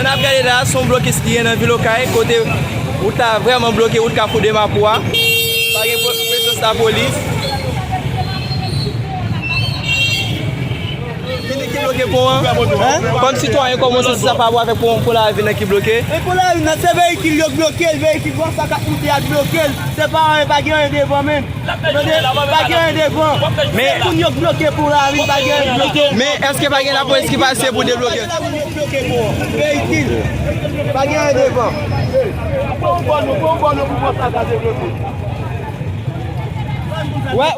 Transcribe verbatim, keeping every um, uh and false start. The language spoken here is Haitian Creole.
N ap gade la, se yon blokis ki gen nan vil Okay, kote wout la vrèman bloke, wout Kafou de Mapou a. Pa gen po- prezans lapolis. Kite ki bloke pon an. Kòm sitwayen, kòman w santi sa pa rapò avèk pon, pon Lavin nan ki bloke? E pon Lavin nan, se veyikil yo k bloke l, veyikil konsa k ap moute a k bloke l. Se pa anyen, pa gen anyen devan menm. Tande, pa gen anyen devan. Men moun yo k bloke pon Lavin, pa gen anyen k bloke. Men èske pa gen lapolis ki pase pou debloke? Lapolis bloke pon an. Veyikil. Pa gen anyen devan. Bon, bon, bon, bon, bon, bon, sa ka debloke. Wè.